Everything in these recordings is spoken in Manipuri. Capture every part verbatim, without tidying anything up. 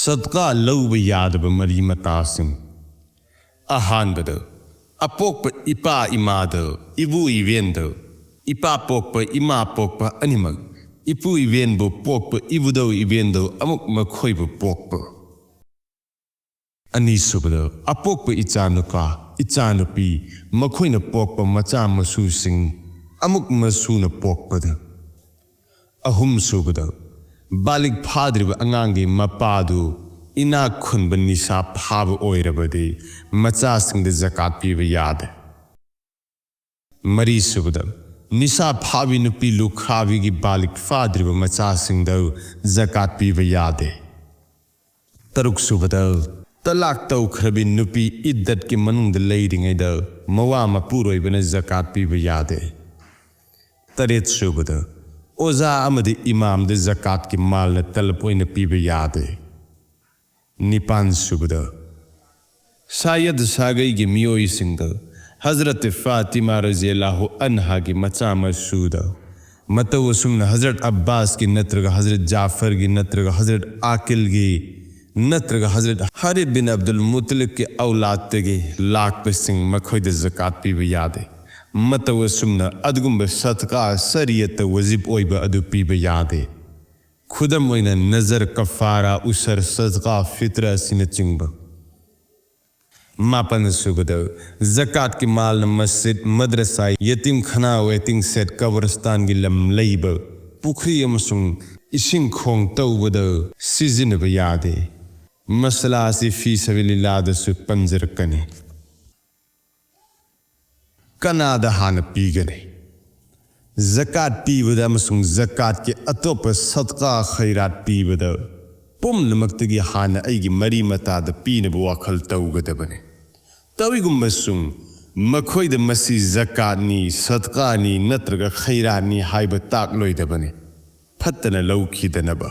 ꯁꯗꯀꯥ ꯂꯧꯕ ꯌꯥꯗꯕ ꯃꯔꯤ ꯃꯇꯥꯁꯤꯡ꯫ ꯑꯍꯥꯟꯕꯗ, ꯑꯄꯣꯛꯄ ꯏꯄꯥ ꯏꯃꯥꯗ, ꯏꯕꯨ ꯏꯕꯦꯟꯗ, ꯏꯄꯥ ꯄꯣꯛꯄ ꯏꯃꯥ ꯄꯣꯛꯄ ꯑꯅꯤꯃꯛ, ꯏꯄꯨ ꯏꯕꯦꯟꯕꯨ ꯄꯣꯛꯄ ꯏꯕꯨꯗꯧ ꯏꯕꯦꯟꯗꯧ ꯑꯃꯨꯛ ꯃꯈꯣꯏꯕꯨ ꯄꯣꯛꯄ꯫ ꯑꯅꯤꯁꯨꯕꯗ, ꯑꯄꯣꯛꯄ ꯏꯆꯥꯅꯨꯄꯥ ꯏꯆꯥꯅꯨꯄꯤ ꯃꯈꯣꯏꯅ ꯄꯣꯛꯄ ꯃꯆꯥ ꯃꯁꯨꯁꯤꯡ ꯑꯃꯨꯛ ꯃꯁꯨꯅ ꯄꯣꯛꯄꯗ꯫ ꯑꯍꯨꯝꯁꯨꯕꯗ, ꯕꯥꯂꯤꯛ ꯐꯥꯗ꯭ꯔꯤꯕ ꯑꯉꯥꯡꯒꯤ ꯃꯄꯥꯗꯨ ꯏꯅꯥꯛ ꯈꯨꯟꯕ ꯅꯤꯁꯥ ꯐꯥꯕ ꯑꯣꯏꯔꯕꯗꯤ ꯃꯆꯥꯁꯤꯡꯗ ꯖꯀꯥꯠ ꯄꯤꯕ ꯌꯥꯗꯦ꯫ ꯃꯔꯤꯁꯨꯕꯗ, ꯅꯤꯁꯥ ꯐꯥꯕꯤ ꯅꯨꯄꯤ ꯂꯨꯈ꯭ꯔꯥꯕꯤꯒꯤ ꯕꯥꯂꯤꯛ ꯐꯥꯗ꯭ꯔꯤꯕ ꯃꯆꯥꯁꯤꯡꯗ ꯖꯀꯥꯠ ꯄꯤꯕ ꯌꯥꯗꯦ꯫ ꯇꯔꯨꯛꯁꯨꯕꯗ, ꯇꯂꯥꯛ ꯇꯧꯈ꯭ꯔꯕꯤ ꯅꯨꯄꯤ ꯏꯗꯠꯀꯤ ꯃꯅꯨꯡꯗ ꯂꯩꯔꯤꯉꯩꯗ ꯃꯋꯥ ꯃꯄꯨꯔꯣꯏꯕꯅ ꯖꯀꯥꯠ ꯄꯤꯕ ꯌꯥꯗꯦ꯫ ꯇꯔꯦꯠꯁꯨꯕꯗ, ꯑꯣꯖꯥ ꯑꯃꯗꯤ ꯏꯃꯥꯝꯗ ꯖꯀꯥꯠꯀꯤ ꯃꯥꯜꯅ ꯇꯂꯕ ꯑꯣꯏꯅ ꯄꯤꯕ ꯌꯥꯗꯦ꯫ ꯅꯤꯄꯥꯟꯁꯨꯕꯗ, ꯁꯥꯌꯗ ꯁꯥꯒꯩꯒꯤ ꯃꯤꯑꯣꯏꯁꯤꯡꯗ ꯍꯖꯔꯠ ꯐꯥꯇꯤꯃꯥ ꯔꯖꯤꯌꯜꯂꯥꯍꯨ ꯑꯟꯍꯥꯒꯤ ꯃꯆꯥ ꯃꯁꯨꯗ ꯃꯇꯧ ꯑꯁꯨꯝꯅ ꯍꯖꯔꯠ ꯑꯕꯥꯁꯀꯤ ꯅꯠꯇ꯭ꯔꯒ ꯍꯖꯔꯠ ꯖꯥꯐꯔꯒꯤ ꯅꯠꯇ꯭ꯔꯒ ꯍꯖꯔꯠ ꯑꯥꯀꯤꯜꯒꯤ ꯅꯠꯇ꯭ꯔꯒ ꯍꯖꯔꯠ ꯍꯥꯔꯤꯠ ꯕꯤꯟ ꯑꯕꯗꯨꯜ ꯃꯨꯇꯂꯤꯕꯀꯤ ꯑꯧꯂꯥꯗꯇꯒꯤ ꯂꯥꯛꯄꯁꯤꯡ ꯃꯈꯣꯏꯗ ꯖꯀꯥꯠ ꯄꯤꯕ ꯌꯥꯗꯦ꯫ ꯃꯇꯧ ꯑꯁꯨꯝꯅ ꯑꯗꯨꯒꯨꯝꯕ ꯁꯗꯀꯥ ꯁꯔꯤꯌꯠꯇ ꯋꯥꯖꯤꯕ ꯑꯣꯏꯕ ꯑꯗꯨ ꯄꯤꯕ ꯌꯥꯗꯦ꯫ ꯈꯨꯗꯝ ꯑꯣꯏꯅ ꯅꯖꯔ, ꯀꯐꯥꯔꯥ, ꯎꯁꯔ, ꯁꯗꯀꯥ, ꯐꯤꯇ꯭ꯔ ꯑꯁꯤꯅꯆꯤꯡꯕ꯫ ꯃꯥꯄꯟꯁꯨꯕꯗ, ꯖꯀꯥꯠꯀꯤ ꯃꯥꯜꯅ ꯃꯁꯖꯤꯗ, ꯃꯗ꯭ꯔꯁꯥ, ꯌꯦꯇꯤꯝꯈꯥꯅꯥ, ꯋꯦꯇꯤꯡ ꯁꯦꯗ, ꯀꯕꯔꯁꯇꯥꯟꯒꯤ ꯂꯝ ꯂꯩꯕ, ꯄꯨꯈ꯭ꯔꯤ ꯑꯃꯁꯨꯡ ꯏꯁꯤꯡ ꯈꯣꯡ ꯇꯧꯕꯗ ꯁꯤꯖꯤꯟꯅꯕ ꯌꯥꯗꯦ꯫ ꯃꯁꯂꯥ ꯑꯁꯤ ꯐꯤ ꯁꯕꯤꯂꯤꯜꯂꯥꯗꯁꯨ ꯄꯟꯖꯔꯛꯀꯅꯤ꯫ ꯀꯅꯥꯗ ꯍꯥꯟꯅ ꯄꯤꯒꯅꯤ? ꯖꯀꯥꯠ ꯄꯤꯕꯗ ꯑꯃꯁꯨꯡ ꯖꯀꯥꯠꯀꯤ ꯑꯇꯣꯞꯄ ꯁꯗꯀꯥ ꯈꯩꯔꯥꯠ ꯄꯤꯕꯗ ꯄꯨꯝꯅꯃꯛꯇꯒꯤ ꯍꯥꯟꯅ ꯑꯩꯒꯤ ꯃꯔꯤ ꯃꯇꯥꯗ ꯄꯤꯅꯕ ꯋꯥꯈꯜ ꯇꯧꯒꯗꯕꯅꯤ꯫ ꯇꯧꯏꯒꯨꯝꯕꯁꯨꯡ ꯃꯈꯣꯏꯗ ꯃꯁꯤ ꯖꯀꯥꯠꯅꯤ, ꯁꯗꯀꯥꯅꯤ ꯅꯠꯇ꯭ꯔꯒ ꯈꯩꯔꯥꯠꯅꯤ ꯍꯥꯏꯕ ꯇꯥꯛꯂꯣꯏꯗꯕꯅꯤ, ꯐꯠꯇꯅ ꯂꯧꯈꯤꯗꯅꯕ꯫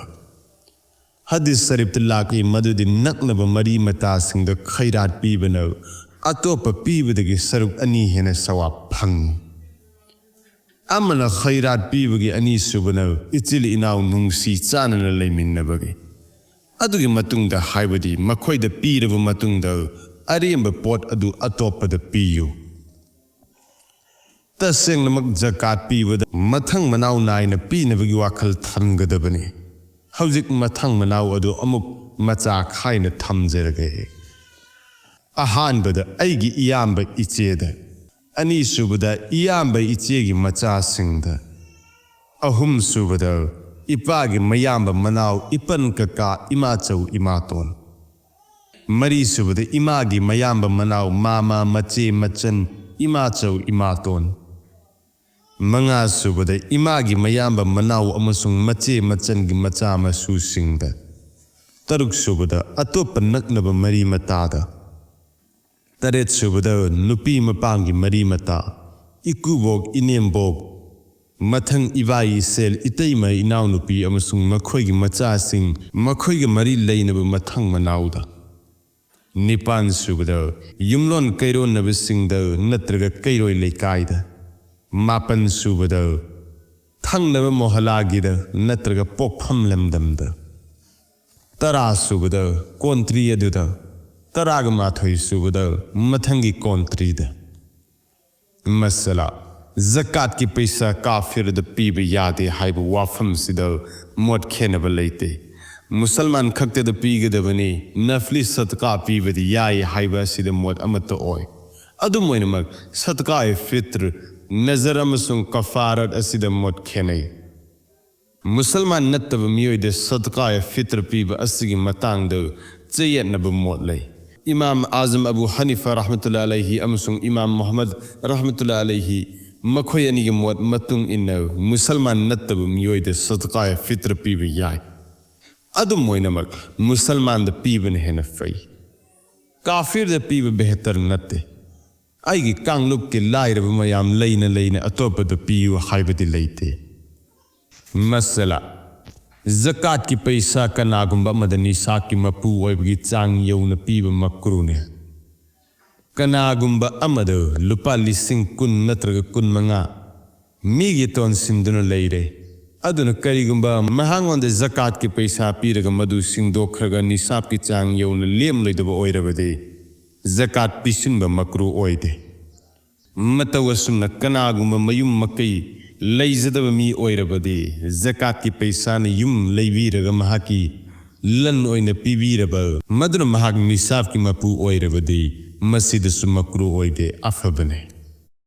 ꯍꯗꯤꯁ ꯁꯔꯤꯐꯇ ꯂꯥꯛꯂꯤ ꯃꯗꯨꯗꯤ ꯅꯛꯅꯕ ꯃꯔꯤ ꯃꯇꯥꯁꯤꯡꯗ ꯈꯩꯔꯥꯠ ꯄꯤꯕꯅ ꯑꯇꯣꯞꯄ ꯄꯤꯕꯗꯒꯤ ꯁꯔꯨꯛ ꯑꯅꯤ ꯍꯦꯟꯅ ꯁꯋꯥꯕ ꯐꯪꯏ꯫ ꯑꯃꯅ ꯈꯩꯔꯥꯠ ꯄꯤꯕꯒꯤ, ꯑꯅꯤꯁꯨꯕꯅ ꯏꯆꯤꯜ ꯏꯅꯥꯎ ꯅꯨꯡꯁꯤ ꯆꯥꯟꯅꯅ ꯂꯩꯃꯤꯟꯅꯕꯒꯤ꯫ ꯑꯗꯨꯒꯤ ꯃꯇꯨꯡꯗ, ꯍꯥꯏꯕꯗꯤ ꯃꯈꯣꯏꯗ ꯄꯤꯔꯕ ꯃꯇꯨꯡꯗ, ꯑꯔꯦꯝꯕ ꯄꯣꯠ ꯑꯗꯨ ꯑꯇꯣꯞꯄꯗ ꯄꯤꯌꯨ꯫ ꯇꯁꯦꯡꯅꯃꯛ ꯖꯀꯥꯠ ꯄꯤꯕꯗ ꯃꯊꯪ ꯃꯅꯥꯎ ꯅꯥꯏꯅ ꯄꯤꯅꯕꯒꯤ ꯋꯥꯈꯜ ꯊꯝꯒꯗꯕꯅꯤ꯫ ꯍꯧꯖꯤꯛ ꯃꯊꯪ ꯃꯅꯥꯎ ꯑꯗꯨ ꯑꯃꯨꯛ ꯃꯆꯥ ꯈꯥꯏꯅ ꯊꯝꯖꯔꯒꯦ꯫ ꯑꯍꯥꯟꯕꯗ ꯑꯩꯒꯤ ꯏꯌꯥꯝꯕ ꯏꯆꯦꯗ, ꯑꯅꯤꯁꯨꯕꯗ ꯏꯌꯥꯝꯕ ꯏꯆꯦꯒꯤ ꯃꯆꯥꯁꯤꯡꯗ, ꯑꯍꯨꯝꯁꯨꯕꯗ ꯏꯄꯥꯒꯤ ꯃꯌꯥꯝꯕ ꯃꯅꯥꯎ ꯏꯄꯟ ꯀꯀꯥ ꯏꯃꯥꯆꯧ ꯏꯃꯥꯇꯣꯟ, ꯃꯔꯤꯁꯨꯕꯗ ꯏꯃꯥꯒꯤ ꯃꯌꯥꯝꯕ ꯃꯅꯥꯎ ꯃꯥꯃ ꯃꯆꯦ ꯃꯆꯟ ꯏꯃꯥꯆꯧ ꯏꯃꯥꯇꯣꯟ, ꯃꯉꯥꯁꯨꯕꯗ ꯏꯃꯥꯒꯤ ꯃꯌꯥꯝꯕ ꯃꯅꯥꯎ ꯑꯃꯁꯨꯡ ꯃꯆꯦ ꯃꯆꯟꯒꯤ ꯃꯆꯥ ꯃꯁꯨꯁꯤꯡꯗ, ꯇꯔꯨꯛꯁꯨꯕꯗ ꯑꯇꯣꯞꯄ ꯅꯛꯅꯕ ꯃꯔꯤ ꯃꯇꯥꯗ, ꯇꯔꯦꯠꯁꯨꯕꯗ ꯅꯨꯄꯤ ꯃꯄꯥꯝꯒꯤ ꯃꯔꯤ ꯃꯇꯥ, ꯏꯀꯨꯕꯣꯛ ꯏꯅꯦꯝꯕꯣꯛ, ꯃꯊꯪ ꯏꯕꯥꯏ ꯏꯁꯦꯜ ꯏꯇꯩꯃ ꯏꯅꯥꯎꯅꯨꯄꯤ ꯑꯃꯁꯨꯡ ꯃꯈꯣꯏꯒꯤ ꯃꯆꯥꯁꯤꯡ, ꯃꯈꯣꯏꯒ ꯃꯔꯤ ꯂꯩꯅꯕ ꯃꯊꯪ ꯃꯅꯥꯎꯗ, ꯅꯤꯄꯥꯟꯁꯨꯕꯗ ꯌꯨꯝꯂꯣꯟ ꯀꯩꯔꯣꯟꯅꯕꯁꯤꯡꯗ ꯅꯠꯇ꯭ꯔꯒ ꯀꯩꯔꯣꯏ ꯂꯩꯀꯥꯏꯗ, ꯃꯥꯄꯟꯁꯨꯕꯗ ꯊꯪꯅꯕ ꯃꯣꯍꯂꯥꯒꯤꯗ ꯅꯠꯇ꯭ꯔꯒ ꯄꯣꯛꯐꯝ ꯂꯝꯗꯝꯗ, ꯇꯔꯥꯁꯨꯕꯗ ꯀꯣꯟꯇ꯭ꯔꯤ ꯑꯗꯨꯗ, ꯇꯔꯥꯒ ꯃꯥꯊꯣꯏꯁꯨꯕꯗ ꯃꯊꯪꯒꯤ ꯀꯣꯟꯇ꯭ꯔꯤꯗ꯫ ꯃꯁꯂꯥ, ꯖꯀꯥꯠꯀꯤ ꯄꯩꯁꯥ ꯀꯥꯐꯤꯔꯗ ꯄꯤꯕ ꯌꯥꯗꯦ ꯍꯥꯏꯕ ꯋꯥꯐꯝꯁꯤꯗ ꯃꯣꯠ ꯈꯦꯠꯅꯕ ꯂꯩꯇꯦ꯫ ꯃꯨꯁꯜꯃꯥꯟ ꯈꯛꯇꯗ ꯄꯤꯒꯗꯕꯅꯤ, ꯅꯐꯂꯤ ꯁꯗꯀꯥ ꯄꯤꯕꯗꯤ ꯌꯥꯏ ꯍꯥꯏꯕ ꯑꯁꯤꯗ ꯃꯣꯠ ꯑꯃꯠꯇ ꯑꯣꯏ꯫ ꯑꯗꯨꯝ ꯑꯣꯏꯅꯃꯛ, ꯁꯗꯀꯥ ꯐꯤꯇ꯭ꯔ, ꯅꯖꯔ ꯑꯃꯁꯨꯡ ꯀꯐꯥꯔꯠ ꯑꯁꯤꯗ ꯃꯣꯠ ꯈꯦꯠꯅꯩ꯫ ꯃꯨꯁꯜꯃꯥꯟ ꯅꯠꯇꯕ ꯃꯤꯑꯣꯏꯗ ꯁꯗꯀꯥ ꯐꯤꯇ꯭ꯔ ꯄꯤꯕ ꯑꯁꯤꯒꯤ ꯃꯇꯥꯡꯗ ꯆꯌꯦꯠꯅꯕ ꯃꯣꯠ ꯂꯩ꯫ ꯏꯃꯥꯝ ꯑꯥꯖꯝ ꯑꯕꯨ ꯍꯅꯤꯐꯥ ꯔꯍꯃꯇꯨꯜꯂꯥ ꯑꯂꯩꯍꯤ ꯑꯃꯁꯨꯡ ꯏꯃꯥꯝ ꯃꯨꯍꯝꯃꯗ ꯔꯍꯃꯇꯨꯜꯂꯥ ꯑꯂꯩꯍꯤ, ꯃꯈꯣꯏ ꯑꯅꯤꯒꯤ ꯃꯣꯠ ꯃꯇꯨꯡ ꯏꯟꯅ ꯃꯨꯁꯜꯃꯥꯟ ꯅꯠꯇꯕ ꯃꯤꯑꯣꯏꯗ ꯁꯗꯀꯥ ꯐꯤꯇ꯭ꯔ ꯄꯤꯕ ꯌꯥꯏ꯫ ꯑꯗꯨꯝ ꯑꯣꯏꯅꯃꯛ, ꯃꯨꯁꯜꯃꯥꯟꯗ ꯄꯤꯕꯅ ꯍꯦꯟꯅ ꯐꯩ꯫ ꯀꯥꯐꯤꯔꯗ ꯄꯤꯕ ꯕꯦꯍꯇꯔ ꯅꯠꯇꯦ꯫ ꯑꯩꯒꯤ ꯀꯥꯡꯂꯨꯞꯀꯤ ꯂꯥꯏꯔꯕ ꯃꯌꯥꯝ ꯂꯩꯅ ꯂꯩꯅ ꯑꯇꯣꯞꯄꯗ ꯄꯤꯌꯨ ꯍꯥꯏꯕꯗꯤ ꯂꯩꯇꯦ꯫ ꯃꯁꯂꯥ, ꯖꯀꯥꯠꯀꯤ ꯄꯩꯁꯥ ꯀꯅꯥꯒꯨꯝꯕ ꯑꯃꯗ ꯅꯤꯁꯥꯕꯀꯤ ꯃꯄꯨ ꯑꯣꯏꯕꯒꯤ ꯆꯥꯡ ꯌꯧꯅ ꯄꯤꯕ ꯃꯀ꯭ꯔꯨꯅꯤ꯫ ꯀꯅꯥꯒꯨꯝꯕ ꯑꯃꯗ ꯂꯨꯄꯥ ꯂꯤꯁꯤꯡ ꯀꯨꯟ ꯅꯠꯇ꯭ꯔꯒ ꯀꯨꯟꯃꯉꯥ ꯃꯤꯒꯤ ꯇꯣꯟꯁꯤꯟꯗꯨꯅ ꯂꯩꯔꯦ꯫ ꯑꯗꯨꯅ ꯀꯔꯤꯒꯨꯝꯕ ꯃꯍꯥꯛꯉꯣꯟꯗ ꯖꯀꯥꯠꯀꯤ ꯄꯩꯁꯥ ꯄꯤꯔꯒ ꯃꯗꯨ ꯁꯤꯡꯗꯣꯛꯈ꯭ꯔꯒ ꯅꯤꯁꯥꯕꯀꯤ ꯆꯥꯡ ꯌꯧꯅ ꯂꯦꯝꯂꯣꯏꯗꯕ ꯑꯣꯏꯔꯕꯗꯤ, ꯖꯀꯥꯠ ꯄꯤꯁꯤꯟꯕ ꯃꯀ꯭ꯔꯨ ꯑꯣꯏꯗꯦ꯫ ꯃꯇꯧ ꯑꯁꯨꯝꯅ ꯀꯅꯥꯒꯨꯝꯕ ꯃꯌꯨꯝ ꯃꯀꯩ ꯂꯩꯖꯗꯕ ꯃꯤ ꯑꯣꯏꯔꯕꯗꯤ, ꯖꯀꯥꯠꯀꯤ ꯄꯩꯁꯥꯅ ꯌꯨꯝ ꯂꯩꯕꯤꯔꯒ ꯃꯍꯥꯛꯀꯤ ꯂꯟ ꯑꯣꯏꯅ ꯄꯤꯕꯤꯔꯕ, ꯃꯗꯨꯅ ꯃꯍꯥꯛ ꯅꯤꯁꯥꯕꯀꯤ ꯃꯄꯨ ꯑꯣꯏꯔꯕꯗꯤ, ꯃꯁꯤꯗꯁꯨ ꯃꯀ꯭ꯔꯨ ꯑꯣꯏꯗꯦ, ꯑꯐꯕꯅꯤ꯫